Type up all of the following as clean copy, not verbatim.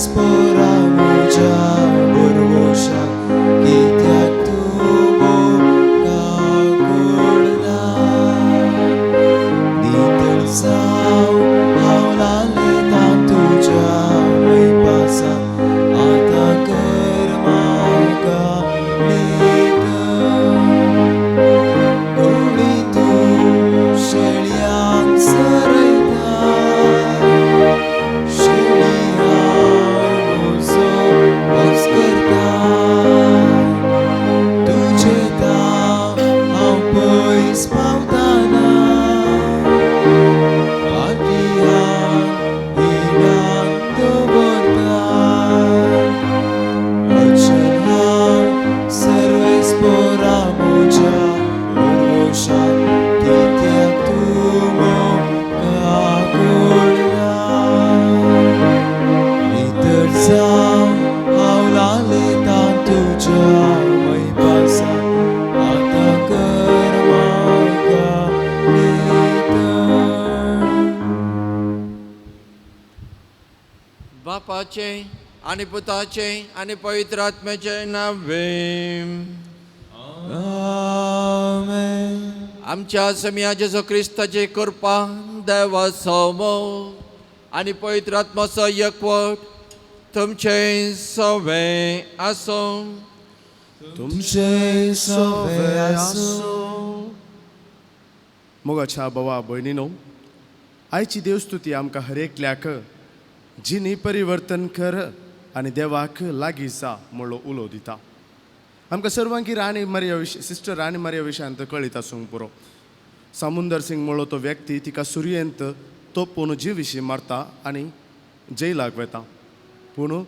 सर्वेस्पोरा म्हज्या भरवंशा कित्याक तूं मोग काकुळना नितळ जावं हांव लालेता तुज्या मैपासा आतां कर म्हाका नितळ गोडी तूं शेळयांक चरयता शेळयां म्हजो पोस करता तुजे ताव हांव पयस पावताना फाटल्यान हिणाक दवरता अचल हांव सर्वेस्पोरा म्हज्या भरवंशा कित्याक तूं काकुळना नितळ जावं हांव लालेता तुज्या मैपासा आतां कर म्हाका नितळ. बापाचे आनी पुताचे आनी पवित्र आत्म्याचे नावे. आमेन. आमच्या समिया जेजू क्रिस्ताचे कृपा, देवाचो मोग आनी पवित्र आत्माचो एकवट तुमचे सवे आसूं. तुमचे सवे आसूं. मोगाच्या भावा भयणीनो, आयची देवस्तुती आमकां हर एकल्याक जिनी परिवर्तन कर आनी देवाक लागीं जा म्हणलो उलो दिता. आमकां सर्वांकी राणी मरिया विश सिस्टर राणी मरिया विशयांत कळीत आसूंक पुरो. समुंदर सिंग म्हणलो तो व्यक्ती तिका सुरयेंत तोपून जिविशी मारता आनी जेलाक वेता. पूण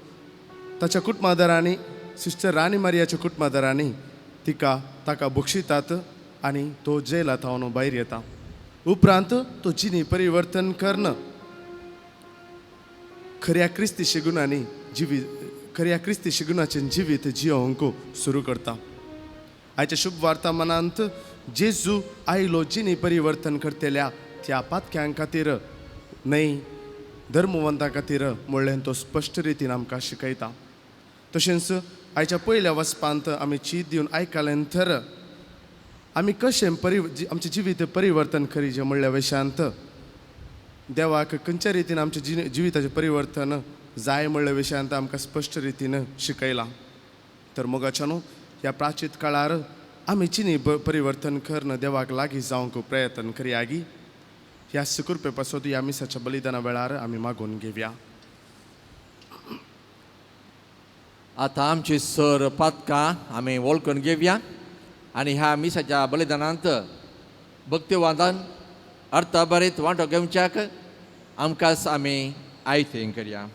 ताच्या कुटुंबादारांनी, सिस्टर राणी मारियाच्या कुटुंबादारांनी तिका ताका बक्षितात आनी तो जेला थावन भायर येता. उपरांत तो जिनी परिवर्तन कर्ण खऱ्या क्रिस्ती शिगुणांनी जिवीत, खऱ्या क्रिस्ती शिगुणाचें जिवीत जियोवंक सुरू करता. आयच्या शुभ वार्ता मनांत जेजू आयलो जिनी परिवर्तन करतल्या त्या पातक्यां खातीर न्हय, धर्मवंतां खातीर म्हणलें तो स्पश्ट रितीन आमकां शिकयता. तशेंच आयच्या पयल्या वचपांत आमी चीत दिवन आयकलें तर आमी कशें आमचें जिवीत परिवर्तन करीचें म्हणल्या विशयांत, देवाक खंयच्या रितीन आमचें जिविताचें परिवर्तन जाय म्हणल्या विशयांत आमकां स्पश्ट रितीन शिकयलां. तर मोगाच्या न्हू, ह्या प्राचीत काळार आमी चिनी परिवर्तन करून देवाक लागीं जावंक प्रयत्न करयागी. ह्या सुकृपे पासत ह्या मिसाच्या बलिदाना वेळार आमी मागून घेवया. आतां आमची सर पातकां आमी वळखून घेवया आनी ह्या मिसाच्या बलिदानांत भक्तिवादान अर्थभरीत वांटो घेवच्याक आमकां आमी आयतें करया.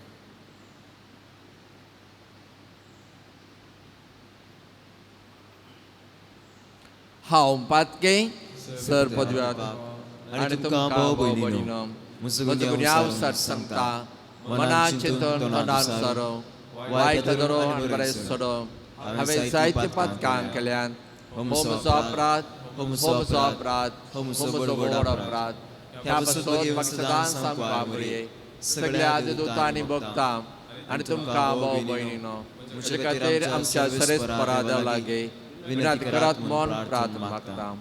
हांव पातके सर पदव्यात आनी तुमकां भाव भयणीनो म्हजो गुन्यांव सर सांगता, मना चिंतन तोंडान सरो वायट धरो आनी बरें सोडो. हांवें जायते पातकां केल्यान. हो म्हजो अपराध, हो म्हजो अपराध, हो म्हजो व्हड अपराध. ह्या पासत म्हाका सदांच सामको मुरये सगळ्या दुतांनी भोगता आनी तुमकां भाव भयणीनो म्हजे खातीर आमच्या सरेस परादा लागीं विनंती करात म्हूण प्रार्थ मागता.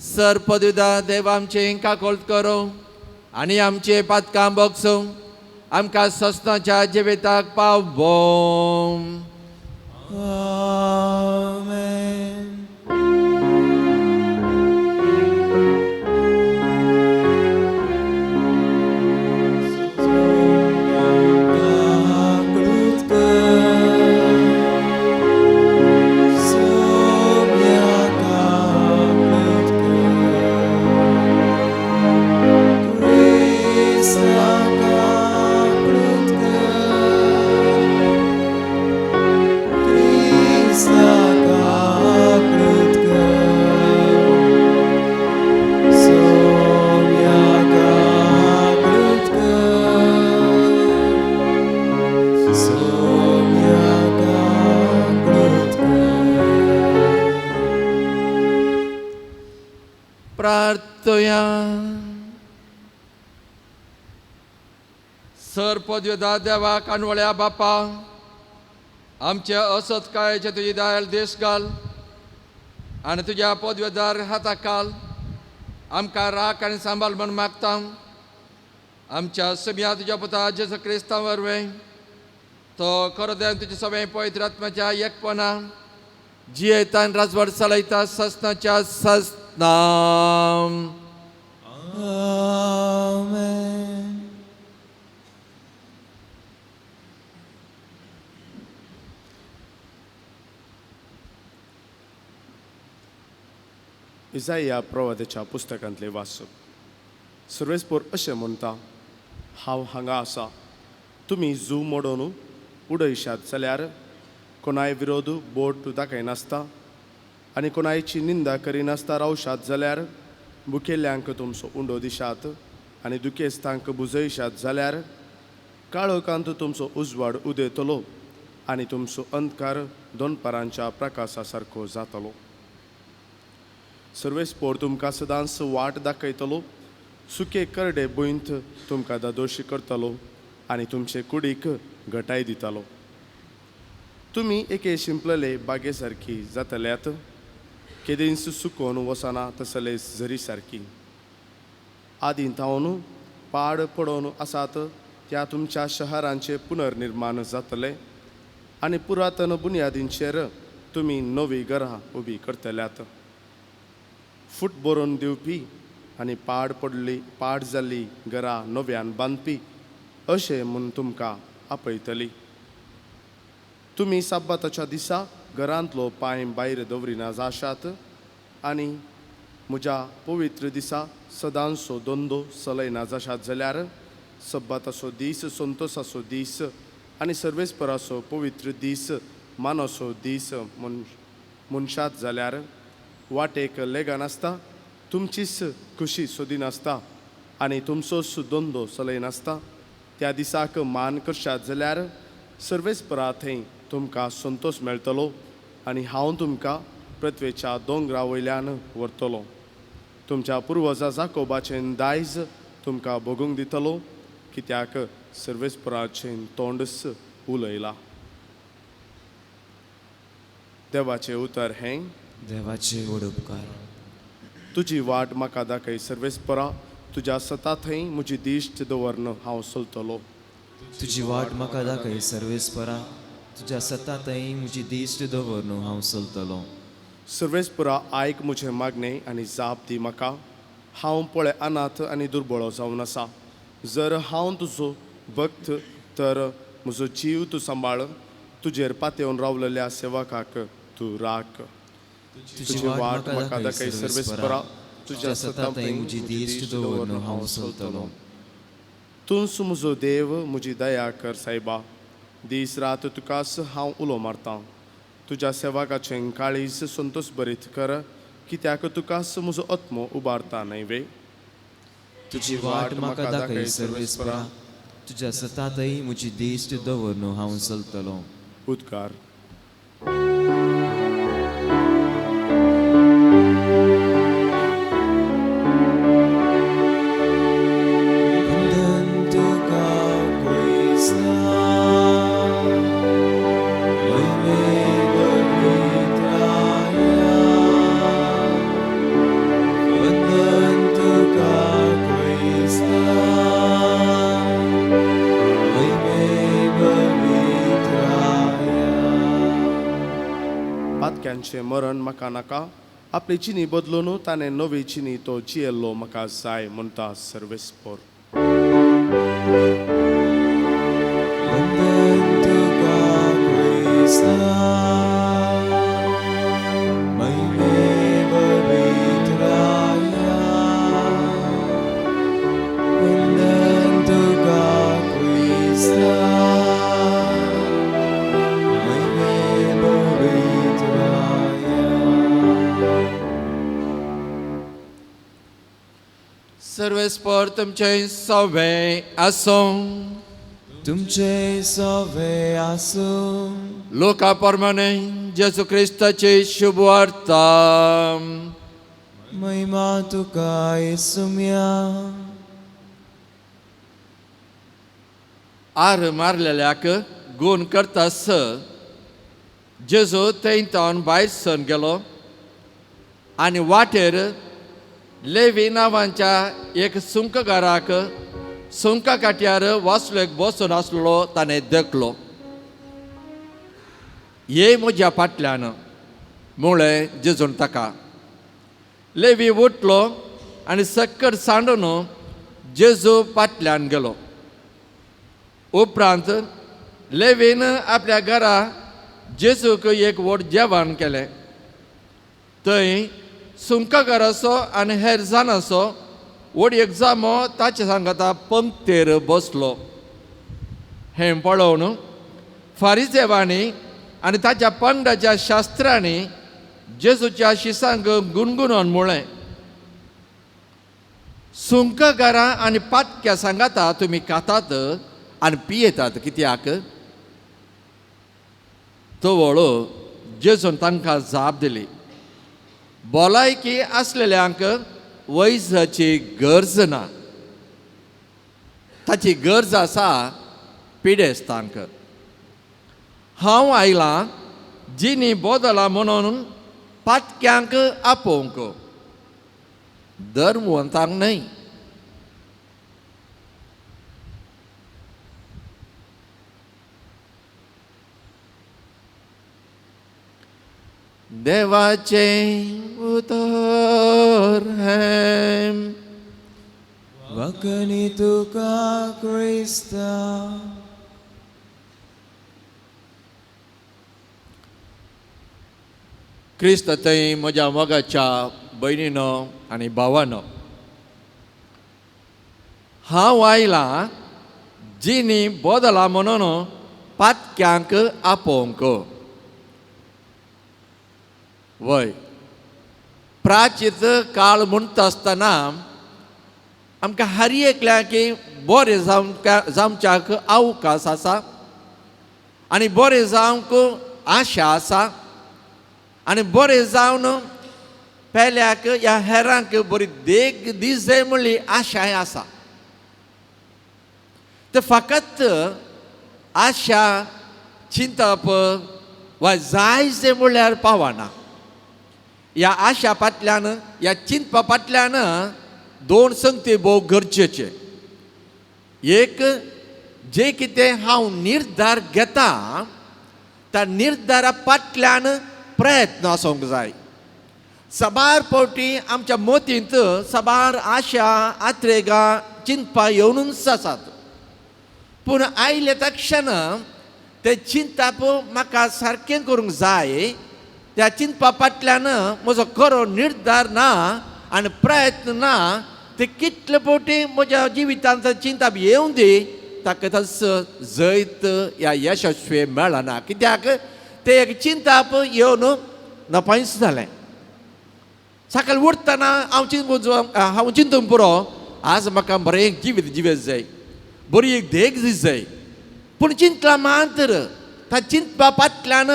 सर पदविदा देव आमचें काकोळत करूं आनी आमचे पातकां बोगसूं आमकां सस्नाच्या जिविताक पावों. आमेन. काकळूत कर, सोम्या काकळूत कर, क्रिस्ता काकळूत कर, क्रिस्ता काकळूत कर, सोम्या काकळूत कर, सोम्या काकळूत कर. प्रार्थया. सर पदवेदा देवा कानवळ्या बापा, आमच्या असत्कायचे तुजी दायल देश घाल आनी तुज्या पदवेदार हाता काल आमकां राख आनी सांबाळ म्हूण मागता. आमच्या सगळ्या तुज्या पुता जेजू क्रिस्तांव वरवीं तो खरो देव तुज्या सगळें पवित्र आत्म्याच्या एकपणा जियेता आनी राजवट चलयता ससनाच्या ससना. आमेन. इजाया प्रवादाच्या पुस्तकांतलें वाचप. सर्वेस्पोर अशें म्हणटा, हांव हांगा आसा, तुमी जू मोडोन उडयशात जाल्यार कोणाय विरोध बोट दाखयनासता आनी कोणायची निंदा करिनासता रावशात जाल्यार भुकेल्ल्यांक तुमचो उंडो दिशात आनी दुखेस्तांक बुजयशात जाल्यार काळोखांत तुमचो उजवाड उदेतलो आनी तुमचो अंधकार दोनपारांच्या प्रकाशा सारको जातलो. सर्वेस्पोर तुमकां सदांच वाट दाखयतलो, सुके करडे भुंयंत तुमकां दादोशी करतलो आनी तुमचे कुडीक घटाय दितलो. तुमी एके शिंपलेले बागे सारकी जातल्यात, केदींच सुकोवन वचना तसले झरी सारकी. आदीं थावन पाड पडोवन आसात त्या तुमच्या शहरांचें पुनर्निर्माण जातलें आनी पुरातन बुन्यादींचेर तुमी नवी घरां उबी करतल्यात. फूट बरोवन दिवपी आनी पाड पडली पाड जाल्ली घरां नव्यान बांदपी अशें म्हूण तुमकां आपयतली. तुमी साब्बाताच्या दिसा घरांतलो पांय भायर दवरिना जाशात आनी म्हज्या पवित्र दिसा सदांचो धंदो चलयना जाशात जाल्यार सब्बाताचो दीस संतोसाचो दीस आनी सर्वेस्पराचो पवित्र दीस मानसो दीस मनशात जाल्यार वाटेक लेगनासता तुमचीच खुशी सोदिनासता आनी तुमचोच धंदो चलयनासता त्या दिसाक मान करशात जाल्यार सर्वेस्परा थंय तुमकां संतोश मेळटलो आनी हांव तुमकां पृथ्वेच्या दोंगरा वयल्यान व्हरतलो. तुमच्या पुर्वजा जाकोबाचें दायज तुमकां भोगूंक दितलो, कित्याक सर्वेस्पराचें तोंडच उलयलां. देवाचें उतर हें. देवाचे व्हड उपकार. तुजी वाट म्हाका दाखय सर्वेस्परा, तुज्या सता थंय म्हजी दिश्ट दवरन हांव चलतलो. तुजी वाट म्हाका दाखय सर्वेस्परा, तुज्या सता थंय म्हजी दिश्ट दवर हांव चलतलो. सर्वेस्परा आयक म्हजें मागणें आनी जाप दी म्हाका. हांव पळय अनाथ आनी दुर्बळो जावन आसा. जर हांव तुजो भक्त तर म्हजो जीव तूं सांबाळ, तुजेर पातेवन रावलेल्या सेवकाक तूं राख. तुजी वाट म्हाका दाखय सर्वेस्परा, तुज्या सता थंय म्हजी दिश्ट दवर हांव चलतलो. तूंच म्हजो देव, म्हजी दया कर सायबा. दीस रात तुकाच हांव उलो मारतां. तुज्या सेवकाचें काळीज संतोश बरीत कर, कित्याक तुकाच म्हजो आत्मो उबारता न्हय वे. तुजी वाट म्हाका दाखय सर्वेस्परा, तुज्या सता थंय म्हजी दिश्ट दवर हांव चलतलो. उद्गार. पातक्यांचें मरण म्हाका नाका, आपली चिनी बदलून ताणें नवी चिनी तो जियेल्लो म्हाका जाय म्हणटा सर्वेस्पोर. सर्वेस्पर तुमचे सवे आसूं. तुमचे सवे आसूं. लोका प्रमाणे जेजू क्रिस्ताची शुभ वार्ता. महिमा तुका येसुम्या. आर मारलेल्याक गूण करतास जेजू थंय तावन भायर सरून गेलो आनी वाटेर लेवी नांवांच्या एक सुंकगाराक सुंका काट्यार वासलेक बसून आसलो ताणें देखलो. ये म्हज्या फाटल्यान म्हळें जेजून ताका. लेवी उठलो आनी सक्कड सांडून जेजू फाटल्यान गेलो. उपरांत लेवीन आपल्या घरा जेजूक एक व्हड जेवण केलें. थंय सुंकागाराचो आनी हेर जाणांचो व्हड एक जामो ताचे सांगाता पंक्तेर बसलो. हें पळोवन फारिजेवांनी आनी ताच्या पंगडाच्या शास्त्रांनी जेजूच्या शिसांक गुणगुणून म्हळें, सुंकागारां आनी पातक्या सांगाता तुमी खातात आनी पियेतात कित्याक? तवळ जेजून तांकां जाप दिली, भलायकी आसलेल्यांक वैजाची गरज ना, ताची गरज आसा पिडेस्तांक. हांव आयलां जिनी बदला म्हणून पातक्यांक आपोवंक, धर्मवंतांक न्हय. देवाचें उतर हें. वखणी तुका क्रिस्ता. क्रिस्त थंय म्हज्या मोगाच्या भयणीनो आनी भावानो, हांव आयलां जिनी बदला म्हणून पातक्यांक आपोवंक. वय प्राचीत काळ म्हणटा आसतना आमकां हर एकल्याक बरें जावंक जावच्याक अवकाश आसा आनी बरें जावंक आशा आसा आनी बरें जावन पेल्याक ह्या हेरांक बरी देख दीस जाय म्हणली आशाय आसा. ते फकत आशा चिंतप वा जाय जाय म्हणल्यार पावना. ह्या आशा फाटल्यान ह्या चिंतपा फाटल्यान दोन संगती भोव गरजेचे. एक, जे कितें हांव निर्धार घेता त्या निर्धारा फाटल्यान प्रयत्न आसूंक जाय. साबार फावटी आमच्या मतींत साबार आशा आत्रेगां चिंतपां येवनूच आसात, पूण आयले तक्षण तें चिंतप म्हाका सारकें करूंक जाय. त्या चिंतपा फाटल्यान म्हजो खरो निर्धार ना आनी प्रयत्न ना. ते कितले फावटी म्हज्या जिवितांत चिंतप येवं दी, ताका तस जैत ह्या यशस्वी मेळना. कित्याक तें एक चिंतप येवन नपायच जालें. सकाळी उठतना हांव चिंतूंक हांव चिंतूंक पुरो, आज म्हाका बरें एक जिवीत जिवेत जाय, बरी एक देख दीस जाय. पूण चिंतलां मात्र त्या चिंतपा फाटल्यान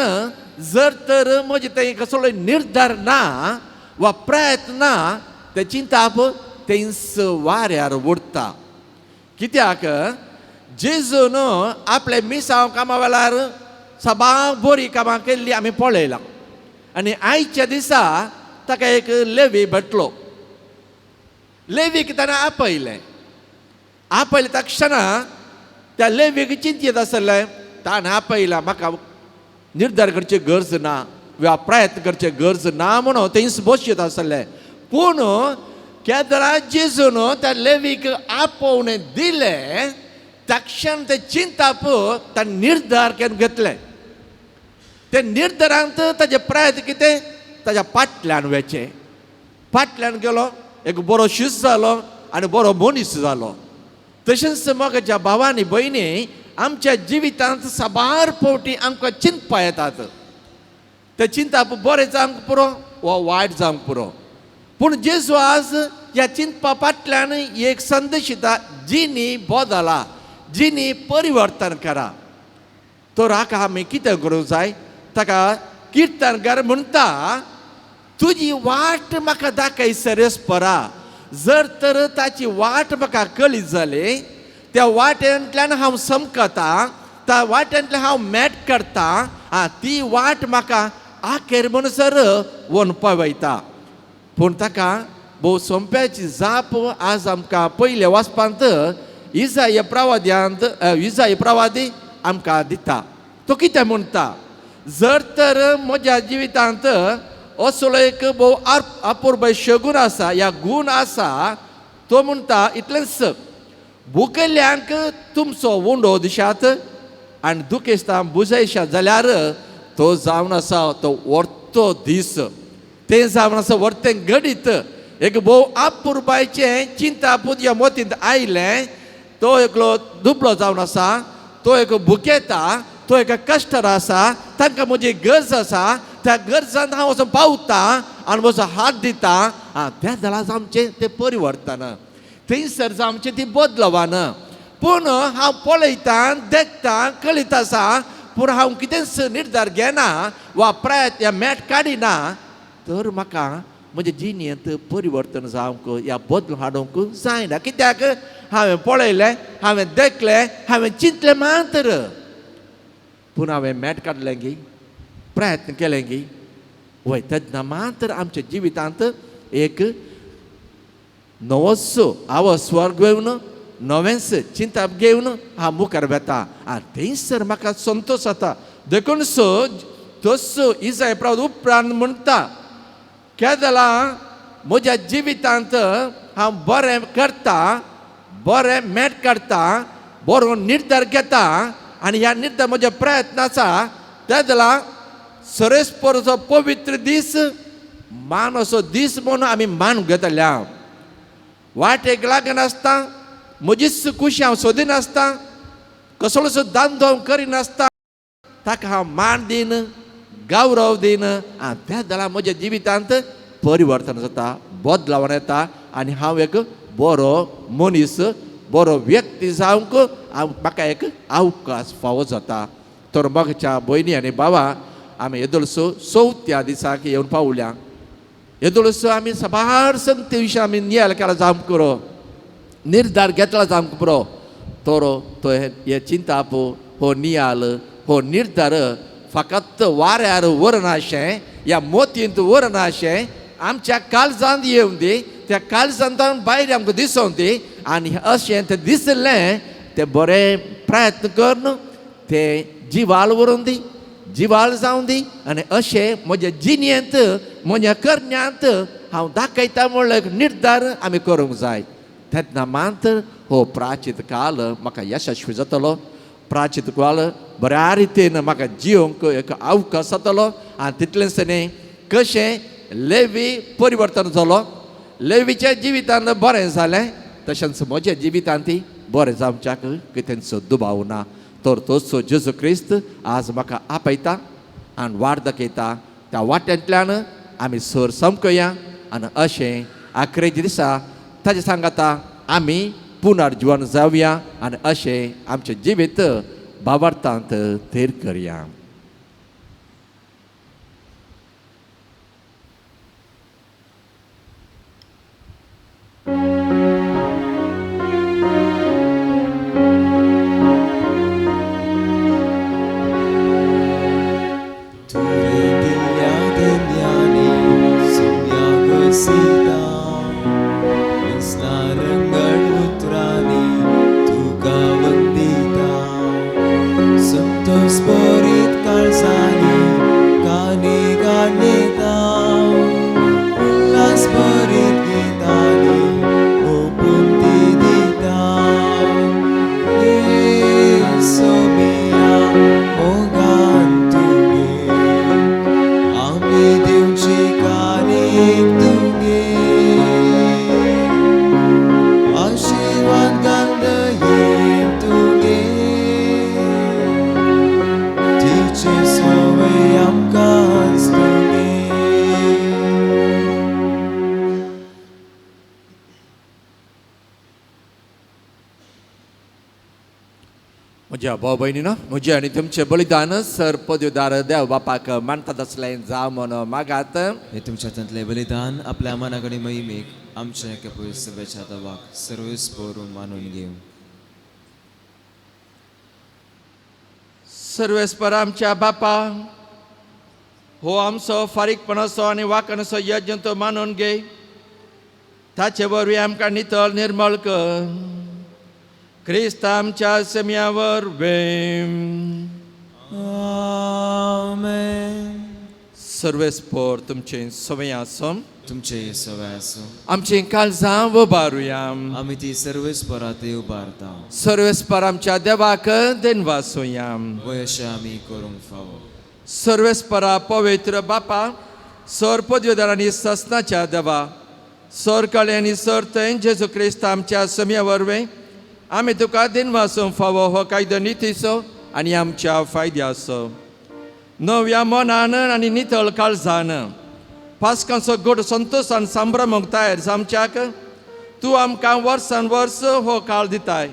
जर तर म्हजें थंय कसलो निर्धार ना वा प्रयत्न ना, तें चिंतप थंयच वाऱ्यार उरता. कित्याक जेजून आपले मिसांव कामा वेळार साबार बरीं कामां केल्लीं आमी पळयलां आनी आयच्या दिसा ताका एक लेवी भेटलो. लेवीक ताणें आपयलें. आपयलें तक्षणा त्या लेवीक चिंतयेत आसलें, ताणें आपयलां, म्हाका निर्धार करची गरज ना वा प्रयत्न करचे गरज ना म्हणून थंयच बसयत आसलें. पूण केदरा जेजून त्या लेवीक आपोवणें दिलें तक्षण तें चिंतप ताणें निर्धार करून घेतलें. ते निर्धारांत ताजे प्रयत्न कितें ताज्या फाटल्यान वचें. फाटल्यान गेलो, एक बरो शीस जालो आनी बरो मनीस जालो. तशेंच म्हज्या भावांनी भयणी आमच्या जिवितांत साबार फावटी आमकां चिंतपा येतात. ते चिंतप बरें जावंक पुरो वा वायट जावंक पुरो, पूण जेजू आज ह्या चिंतपा फाटल्यान एक संदेश दिता, जिनी बदला, जिनी परिवर्तन करा. तर हाका आमी कितें करूंक जाय? ताका किर्तनकार म्हणटा, तुजी वाट म्हाका दाखय सरेस्परा. जर तर ताची वाट म्हाका कळीत जाली, त्या वाटेंतल्यान हांव समकता, त्या वाटेंतल्यान हांव मॅट करता, आं ती वाट म्हाका आखेर म्हणसर वनपा वयता. पूण ताका भोव सोंप्याची जाप आज आमकां पयल्या वाचपांत इजाय प्रवाद्यांत इजाय प्रवादी आमकां दिता. तो कितें म्हणटा, जर तर म्हज्या जिवितांत असलो एक भोव अपुरबाय शगून आसा या गूण आसा, तो म्हणटा इतलेंच, भुकेल्ल्यांक तुमचो उंडो दिशात आनी दुखेस्तां बुजयशात जाल्यार तो जावन आसा तो वर्तो दीस, तें जावन आसा वर्तें घडीत. एक भोव अपुरबायचें चिंता पुदया मोतींत आयलें, तो एकलो दुबळो जावन आसा, तो एक भुकेता, तो एक कश्टर आसा, तांकां म्हजी गरज आसा, त्या गरजान हांव वचून पावता आनी म्हजो हात दिता. आं त्या जाल्यार आमचें तें परिवर्तन, थंयसर आमचें ती बदलवान. पूण हांव पळयतां, देखतां, कळीत आसा, पूण हांव कितेंच निर्धार घेना वा प्रयत्न मॅट काडिना, तर म्हाका म्हज्या जिणेंत परिवर्तन जावंक या बदल हाडूंक जायना. कित्याक हांवें पळयलें, हांवें देखलें, हांवें चिंतलें मात्र, पूण हांवें मॅट काडलें गी, प्रयत्न केलें गी, वय तेन्ना मात्र आमच्या जिवितांत एक नवोच आवो स्वर्ग घेवन नवेंच चिंताप घेवन हांव मुखार वेता आनी थंयसर म्हाका संतोश जाता. देखून सो तसो इजाय प्रवाद उपरांत म्हणटा, केदला म्हज्या जिवितांत हांव बरें करता, बरें मॅट काडटा, बरो निर्धार घेता आनी ह्या निर्धार म्हज्या प्रयत्न आसा, तेदला सरेस्परचो पवित्र दीस मान असो दीस म्हणून आमी मान घेतल्या. वाटेक लागनासता म्हजीच खुशी हांव सोदिनासता, कसलोसो दांदो हांव करिनासता, ताका हांव मान दीन, गौरव दीन, आनी त्या जाल्यार म्हज्या जिवितांत परिवर्तन जाता, बदलावन येता आनी हांव एक बरो मनीस, बरो व्यक्ती जावंक हांव म्हाका एक अवकाश फावो जाता. तर म्हाज्या भयणी आनी भावा, आमी येदोळसो चवथ्या दिसाक येवन पावल्या. येदोळसो आमी साबार संगते विशीं आमी नियाळ केला जावंक पुरो, निर्धार घेतला जावंक पुरो. तर तो हे चिंताप, हो नियाल, हो निर्धार फकत वाऱ्यार व्हरनाशें या मोतींत व्हरनाशें, आमच्या काळजांत येवन दी, त्या काळजांत भायर आमकां दिसोन दी आनी अशें तें दिसलें तें बरें प्रयत्न करून तें जिवाल व्हरून दी, जिवाल जावन दी आनी अशें म्हज्या जिणेंत म्हज्या करण्यांत हांव दाखयता म्हणल्यार एक निर्धार आमी करूंक जाय. तेन्ना मात हो प्राचीत काल म्हाका यशस्वी जातलो, प्राचीत काल बऱ्या रितीन म्हाका जिवंक एक अवकाश जातलो. आनी तितलेंच न्ही, कशें लेवी परिवर्तन जालो, लेवीच्या जिवितान बरें जालें, तशेंच म्हज्या जिवितांत ती बरें जावच्याक कितेंच दुबाव ना. तर तोच जेजू क्रिस्त आज म्हाका आपयता आनी वाट दाखयता, त्या वाट्यांतल्यान आमी सर समकया आनी अशें आखरेच्या दिसा ताजे सांगाता आमी पुनर्जीवन जावया आनी अशें आमचें जिवीत भावार्थांत थीर करया. म्हज्या भाव भयणीनो, म्हजें आनी तुमचें बलिदान सर पदवीदार देव बापाक मानतात आसलें जावं म्हणून मागात. हे तुमच्या हातांतलें बलिदान आपल्या मना कडेन महिमेक आमच्या एका पयस सभेच्या तवाक सर्वीस पोरून मानून घेवं. सर्वेस्पर आमच्या बापा, हो आमचो फारीकपणाचो आनी वाकणाचो यज्ञ तो मानून घे, ताचे वरवीं आमकां नितळ निर्मळ कर. क्रिस्त आमच्या सेम्या वरवीं. आमेन. सर्वेस्पर तुमचें सवय आसूं. तुमचे सवय आसूं. आमचीं काळजां उबारुया. आमी ती सर्वेस्परात उबारता. सर्वेस्पर आमच्या देवाक देनवासुया. वय अशें आमी करूंक फावो. सर्वेस्परा पवित्र बापा, सर पदवीधर आनी ससनाच्या देवा, सर काळे आनी सर थंय जेजू क्रिस्त आमच्या सम्या वरवीं आमी तुका दिनवासूंक फावो हो कायदो नितीचो आनी आमच्या फायद्याचो. नव्या मनान आनी नितळ काळजान पास्कांचो गोड संतोशान संभ्रमूंक तयार जावच्याक तूं आमकां वर्सान वर्स हो काळ दिताय.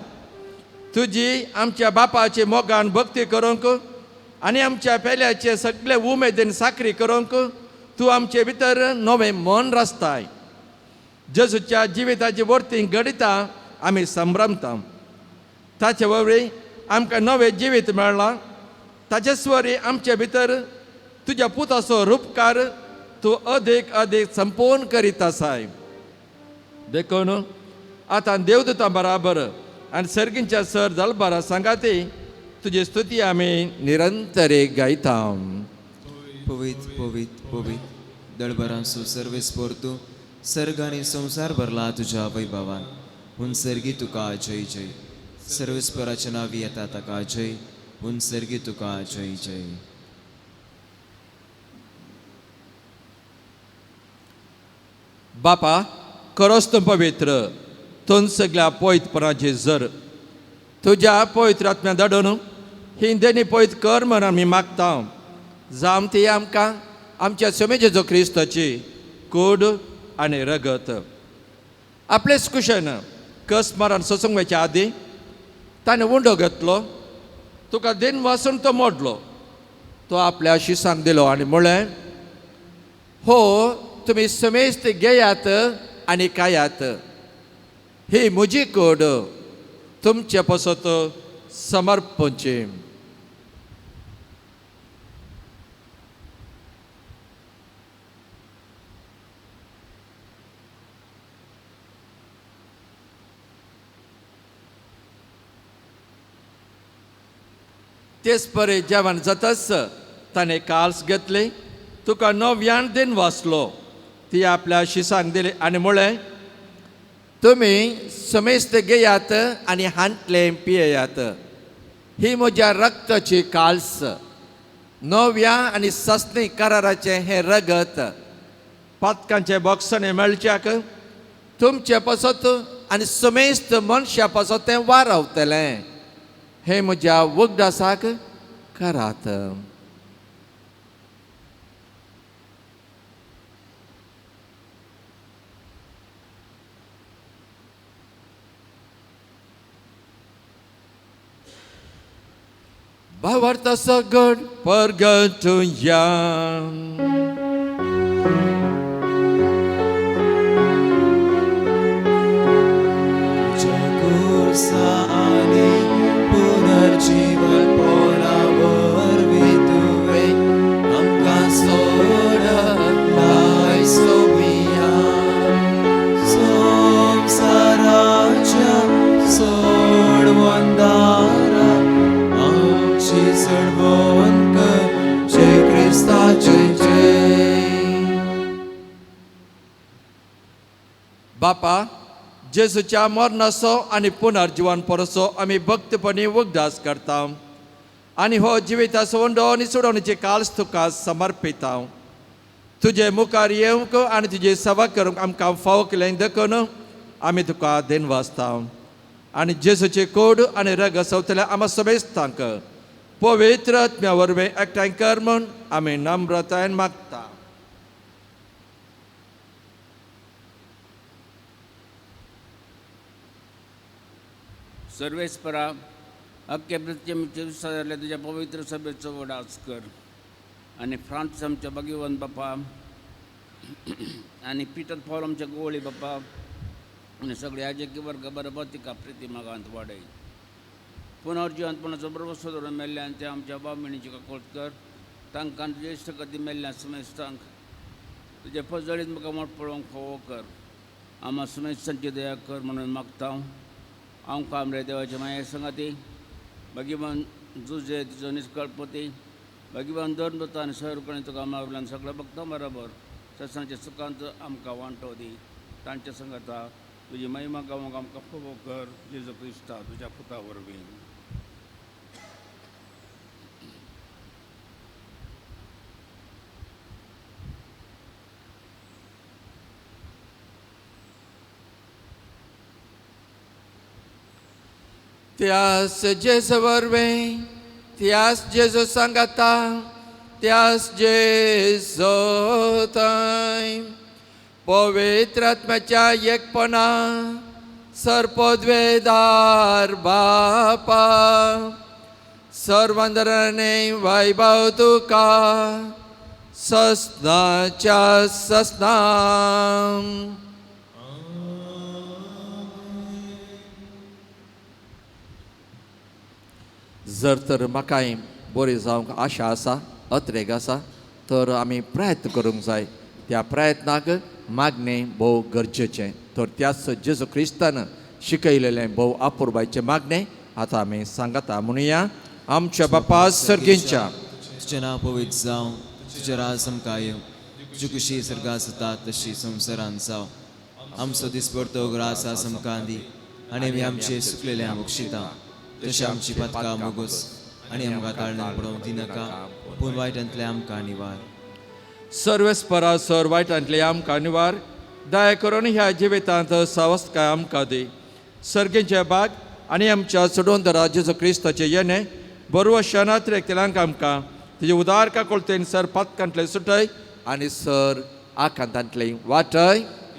तुजी आमच्या बापाचे मोगान भक्ती करूंक आनी आमच्या पेल्याचे सगळे उमेदीन साकरी करूंक तूं आमचे भितर नवें मन रचताय. जेजूच्या जिविताची वर्ती घडितां आमी संभ्रमता. ताचे वरवीं आमकां नवें जिवीत मेळ्ळां. ताचेच वरवीं आमचे भितर तुज्या पुताचो रुपकार तूं अदीक अदीक संपूर्ण करीत आसाय. देखून आतां देवदूतां बराबर आनी सर्गींच्या सर दलबारा सांगाती तुजी स्तुती आमी निरंतर गायता. पवित्र पवित्र पवित्र दळबरांचो सर्वेस्पर तूं, सर्ग आनी संवसार भरला तुज्या वैभवान. हून सर्गी तुका जय जय. सर्वेस्पराच्या नांवी येता ताका जय. हून सर्गी तुका जय जय. बापा, खरोच तूं पवित्र, तूं सगळ्या पवित्रपणाची जर तुज्या पवित्र आत्म्या धाडून ही देणी पवित्र कर म्हण आमी मागता. जावं ती आमकां आमच्या समेजेचो क्रिस्ताची कूड आनी रगत. आपलेच कुशेन कस मरण सोसूंक वयच्या आदीं ताणें उंडो घेतलो, तुका दिन वासून तो मोडलो, तो आपल्या शिसांक दिलो आनी म्हळें, हो तुमी समेस्त घेयात आनी खायात, ही म्हजी कूड तुमचे पासत समर्पणची. तेच परी जेवण जाताच ताणें काल्स घेतली, तुका नव्यान दिन वाचलो, ती आपल्या शिसांक दिली आनी म्हळें, तुमी समेस्त घेयात आनी हांतलें पियेयात, ही म्हज्या रक्ताची काल्स, नव्या आनी सस्नी कराराचें हें रगत पातकांचे बॉक्सांनी मेळच्याक तुमचे पासत आनी समेस्त मनशा पासत तें वारावतलें. हे म्हज्या वखदासाक करात. भावार्थाचो गड परगटुया. तुज्या खुर्सा आनी पुनर्जीवनपणा वरवीं तुवें आमकां सोडलाय सोबिया. संवसाराच्या सोडवणदारा आमची सोडवण कर, जय क्रिस्ताचे जय. बापा, जेजूच्या मरणाचो आनी पुनर्जिवनपणाचो आमी भक्तपणी उगदास करता आनी हो जिविताचो उंडो आनी सोडवणेची काल्स तुका समर्पिता. तुजे मुखार येवंक आनी तुजी सेवा करूंक आमकां फावो केलें देखून आमी तुका देनवासता. आनी जेजूचे कोड आनी रग सवतल्या आमा समेस्तांक पवित्र आत्म्या वरवीं एकठांय कर म्हूण आमी नम्रतायेन मागता. सर्वेस्परा, अख्खे पृथ्वीचेर जाल्ल्या तुज्या पवित्र सभेचो वडास कर आनी फ्रांस आमच्या भाग्यवंत बापा आनी पिटर पॉल आमच्या गोवळी बापा आनी सगळे आजकी वर्ग बरोबर तिका प्रिती मागांत वाडय. पुनर्जिवंतपणाचो बरोबर धरून मेल्ल्यान ते आमच्या बाबणीची काकोट कर. तांकां तुजे इश्ट कदी मेल्ल्या समेस्तांक तुजे पजळीत म्हाका मोट पळोवंक फावो कर. आमा समेस्तांची दया कर म्हणून मागता. आमकां आमरे देवाचे माये संगाती भगवान जुजे तिचो निष्कळपती भगवान धर्मदत्ता आनी सहरुकाणी तुका मावल्यान सगळ्या भक्तां बरोबर सत्सांच्या सुखांत आमकां वांटो दी. तांच्या संगाता तुजी महिमा गावंक आमकां फावो कर. जेजू क्रिस्ता तुज्या पुता वरवीं. त्यास जेजू वरवीं, त्यास जेजू सांगाता, त्यास जेजू थंय पवित्र आत्म्याच्या एकपणा सर्पद्वेदार बापा सर्वांदराने वैभव तुका ससनाच्या ससना. जर तर म्हाकाय बरी जावंक आशा आसा, अत्रेग आसा, तर आमी प्रयत्न करूंक जाय. त्या प्रयत्नाक मागणें भोव गरजेचें. तर त्याच जेजू क्रिस्तान शिकयलेलें भोव अपुरबायचें मागणें आतां आमी सांगता. म्हणुया, आमच्या बापा सर्गींच्या, तुजें नांव पवित्र जावं, तुजें राज आमकां येवं, तुजी खुशी सर्गांत जाता तशी संवसारांत जावं. आमचो दिसपडतो ग्रास आज आमकां दी आनी आमी आमचे सुकलेले बक्षिता तशें आमची पातकां मोगोस आनी आमकां ताळण्यान पडोवंक दिनाका, पूण वायटांतलें आमकां निवार. सर्वेस्परा सर वायटांतले आमकां निवार. दया करून ह्या जिवितांत सावस्तकाय आमकां दी. सर्गींचे बाग आनी आमच्या चडोवन दरा जेजू क्रिस्ताचें येणें बरवो शनात्रेक एकतेलांक आमकां तुजे उदार काकोळतेन सर पातकांतले सुटय आनी सर आकांतांतले वाटय.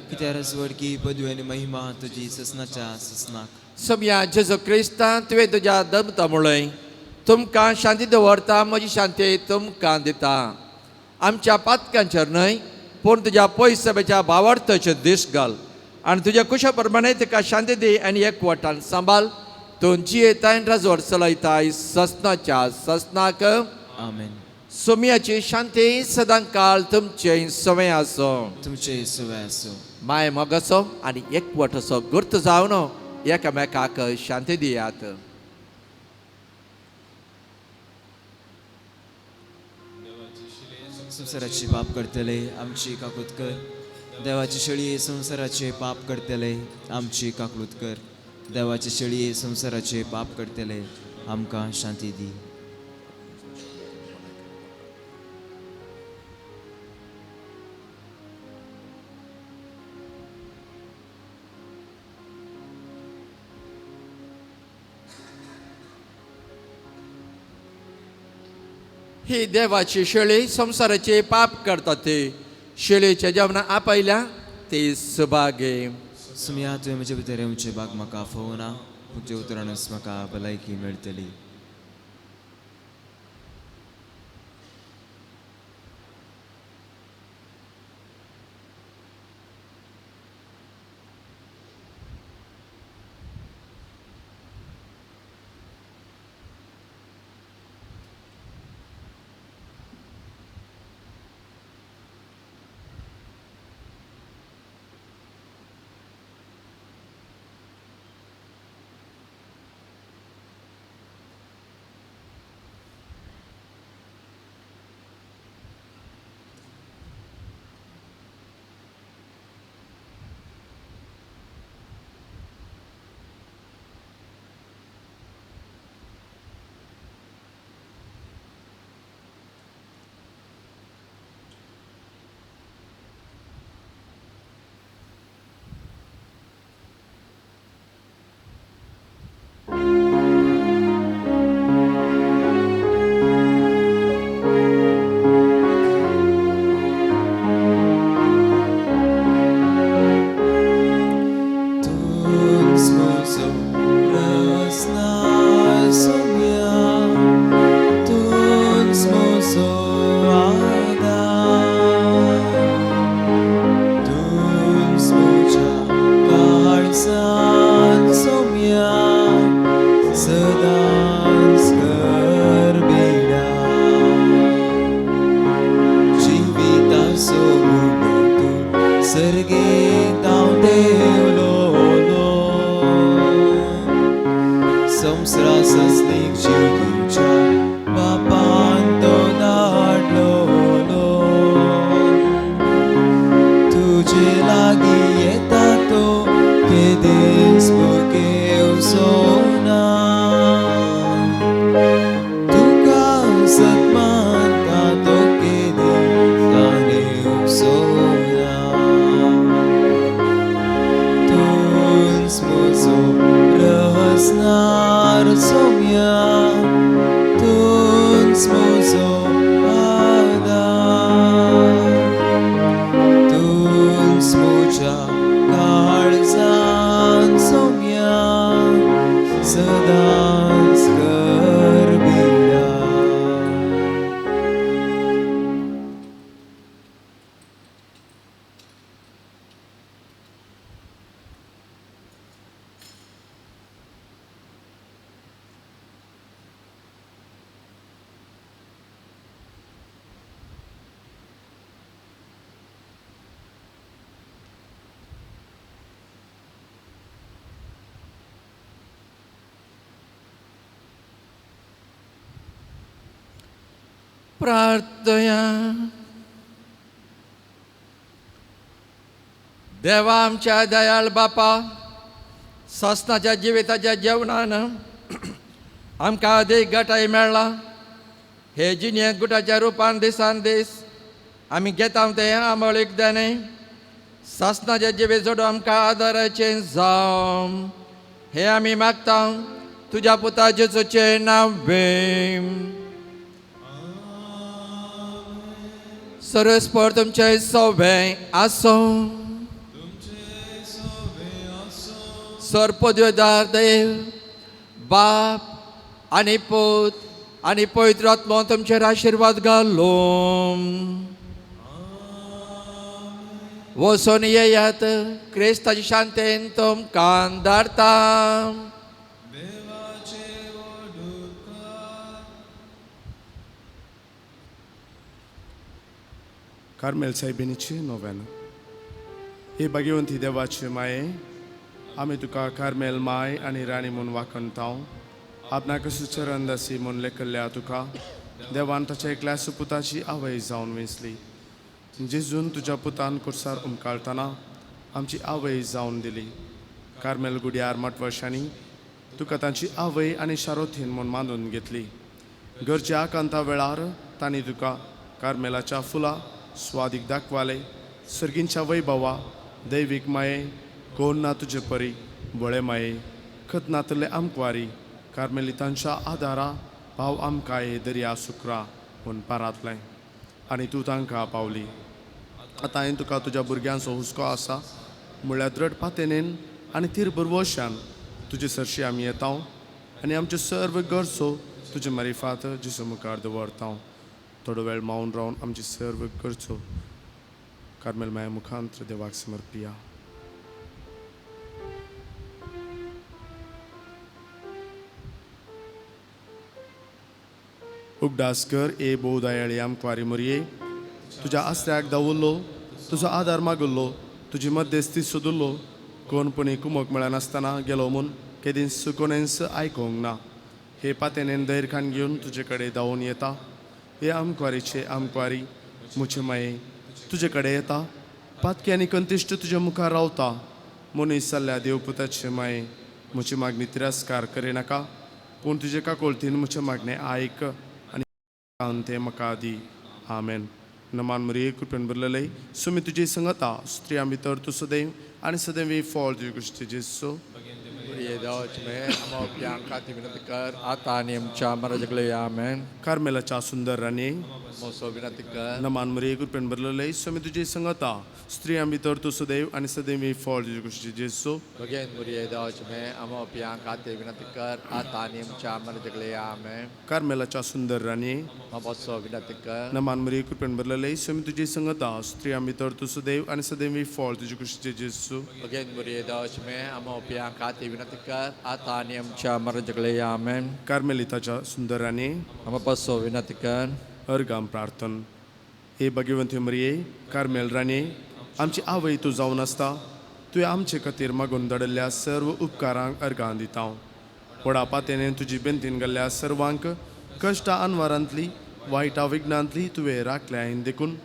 कित्याक रसवडकी पदवी आनी महिमा तुजी ससनाच्या ससनाक. समया जेजू क्रिस्तान तुवें तुज्या दमता म्हणलें, तुमकां शांती दवरता, म्हजी शांती तुमकां दिता. आमच्या पातकांचेर न्हय पूण तुज्या पयसभेच्या भावार्थाचेर दीस घाल आनी तुज्या कुशा प्रमाणे तिका शांती दी आनी एकवटान सांबाळ. तूं जियेताय राजवट चलयताय ससनाच्या ससनाक. आमेन. सोमियाची शांती सदां काळ तुमचे सवय आसो. तुमचे सवय आसूं. माय मोगाचो आनी एकवटाचो गुर्त जावन एकामेकाक शांती दियात. संवसाराचे पाप करतले आमची काकूत कर. देवाची शेळी संवसाराचे पाप करतले आमची काकूत कर. देवाची शेळी संवसाराचे पाप करतले आमकां शांती दी. ही देवाची शेळी संवसाराचे पाप करता ते शेळीच्या जेवणा आपयल्या ते सुभागे. सुमया तुवें म्हजे भितर येवचें बाग म्हाका फोवना, तुज्या उतरानच म्हाका भलायकी मेळटली. प्रार्थया. देवा आमच्या दयाळ बापा, सासनाच्या जिविताच्या जेवणान आमकां अदीक गटाय मेळ्ळा. हे जिणेक गुटाच्या रुपान दिसान दीस आमी घेता तें आमळीक देणें. सासनाच्या जिवीत जोडून आमकां आदाराचें जावं हे आमी मागता तुज्या पुता जेजूचें नांव. सरस्पर तुमचें सवें आसूं. सर्पद्योदार देव बाप आनी पूत आनी पवित्र आत्मो तुमचेर आशिर्वाद घालूं. वचून येयात, क्रिस्ताच्या शांतेन तुमकां धाडटा. कार्मेल सायबिणीची नोवेन. हे भाग्यवंती देवाचे माये, आमी तुका कार्मेल माय आनी राणी म्हूण वाखणताव. आपणाक सुचरंदासी म्हूण लेखल्ल्या तुका देवान ताच्या एकल्या सुपुताची आवय जावन वेंचली. जेजून तुज्या पुतान कुर्सार उमकाळतना आमची आवय जावन दिली. कार्मेल गुड्यार मठवर्शांनी तुका तांची आवय आनी शारोथीन म्हूण मानून घेतली. गरजे आकांता वेळार तांणी तुका कार्मेलाच्या फुलां स्वादीक दाखवाले. सर्गींच्या वैभवा दैवीक माये, कोण ना तुजे परी भोळे माये, खत नातले आमकवारी कार्मेलितांच्या आदारा पाव आमकां हे दर्या सुक्रा म्हूण पारातलें आनी तूं तांकां पावली. आतां हांवें तुका तुज्या भुरग्यांचो हुस्को आसा म्हळ्यार द्रड पातेनेन आनी तीर बरवशान तुजे सरशी आमी येता आनी आमच्यो सर्व गरजो तुजे मारिफात जेजू मुखार दवरता. थोडो वेळ मावन रावन आमची सर्व गरजो कार्मेल माया मुखांत देवाक समर्पिया. उगडास कर ए भोवदयाळी आमकवारी मोरये, तुज्या आसऱ्याक दावुल्लो, तुजो आदार मागुल्लो, तुजी मध्यस्थी सोदुल्लो. कोण पुणी कुमक मेळनासतना गेलो म्हूण केदींच कोणेंच आयकोंक ना. हे पातेनेन धैर्यान घेवन तुजे कडेन धांवून येता. हे आमकवारीचे आमकवारी मुचे माये, तुजे कडेन येता. पातकी आनी कंतिश्ट तुज्या मुखार रावता. मनीस जाल्ल्या देवपुताचे माये, म्हजी मागणी तिरस्कार करिनाका, पूण तुजे काकोळतीन म्हजें मागणें आयक आनी तें म्हाका दी. आमेन. नमान मरिये, कृपेन भरलेले, सुमी तुजी संगता, स्त्रियां भितर तूं सदैव आनी सदैव फळ तुजे कुशीचे जेजू. विनंती कर आतां आनी आमच्या मरणाच्या आमेन. कार्मेलाच्या सुंदर राणी, मोसो विनंती कर. नमान मरिये, कृपेन भरलेले, सुमी तुजी संगता, स्त्रियां भितर तूं सदैव आनी सदैव फळ तुजे कुशीचे जेजू. भगेन मुरिये देवाचे मे आमो पियांक विनंती कर आतां आनी आमच्या मरणाच्या आमेन. कार्मेलाच्या सुंदर राणी, मोसो विनंती कर. नमान मरिये, कृपेन भरलेले, सुमी तुजी संगता, स्त्रियां भितर तूं सदैव आनी सदैव फळ तुजे कुशीचे जेजू. भगेन मुरिये देवाचे मे आमो पियांक विनंती कर आतां आनी आमच्या मरणाच्या आमेन. कार्मेलिताच्या सुंदर राणी, आमो विनंती कर. अर्गाम प्रार्थन. हे भगवंती मरिये, कार्मेल राणी, आमची आवय तूं जावन आसता. तुवें आमचे खातीर मागून धाडिल्ल्या सर्व उपकारांक अर्गां दिता. व्हडा पातेने तुजी बेंतीन गेल्ल्या सर्वांक कश्टा अनवारांतली वायटा विघ्नांतली तुवें राखल्या देखून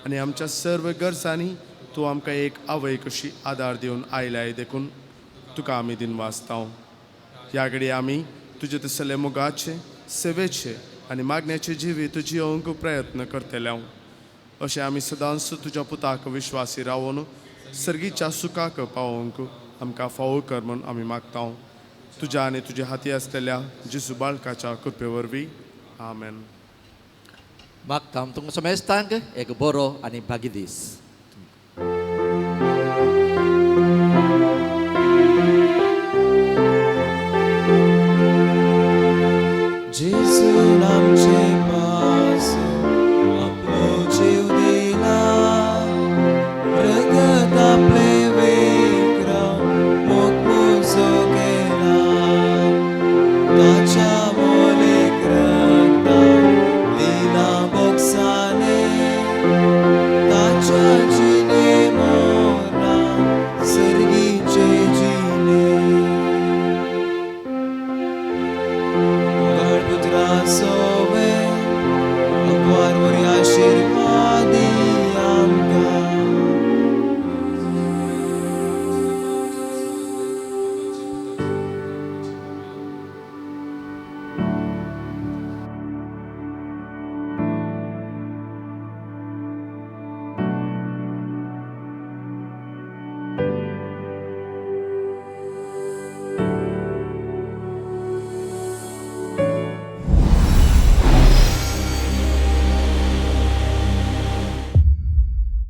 आनी आमच्या सर्व गरजांनी तूं आमकां एक आवय कशी आदार दिवन आयल्याय देखून तुका आमी दिन वाचता. ह्या घडये आमी तुजे तसले मोगाचे, सेवेचे आनी मागण्याचे जिवीत जियोवंक प्रयत्न करतले. अशें आमी सदांच तुज्या पुताक विश्वासी रावन सर्गीच्या सुखाक पावोवंक आमकां फावो कर म्हूण आमी मागता. तुज्या आनी तुज्या हाती आसलेल्या जेजू बाळकाच्या कृपे वरवीं. आमेन. मागता तुमकां समेस्तांक एक बरो आनी भागी दीस. जेजून आमचे पासून आपलो जीव दिला, रगत आपले वेकराव मोग मुजो केला, ताच्या मोलेक रगतान दिला बोगसाने, ताच्या उपहार वरी आशीर्वाद.